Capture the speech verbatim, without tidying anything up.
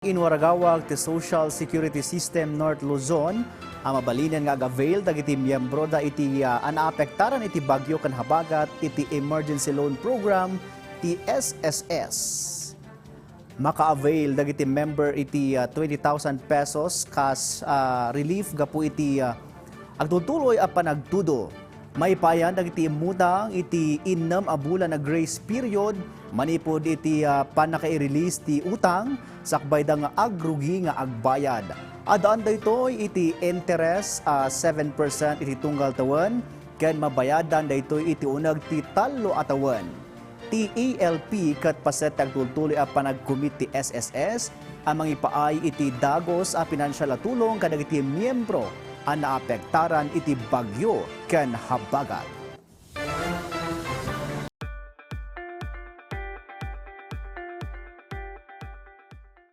Inwaragawag ti Social Security System North Luzon a mabalinen nga ag-avail dagiti miyembroda iti, ah, a naapektaran iti bagyo ken habagat iti Emergency Loan Program ti S S S. Maka-avail dagiti member iti, ah, twenty thousand pesos kas, ah, relief gapu iti, ah, agtultuloy a panagtudo. Maipayan dagiti immutang iti innem a bulan a grace period manipud iti, ah, pannaka-i-release ti utang sakbayda nga agrugi nga agbayad. Addaan daytoy iti interes a seven percent iti tunggal tawen ken mabayadan daytoy iti uneg ti tallo a tawen. Ti E L P ket paset ti agtultuloy a panagkumit ti S S S a mangipaay iti dagus a pinansial a tulong kadagiti miyembro a naapektaran iti bagyo ken habagat.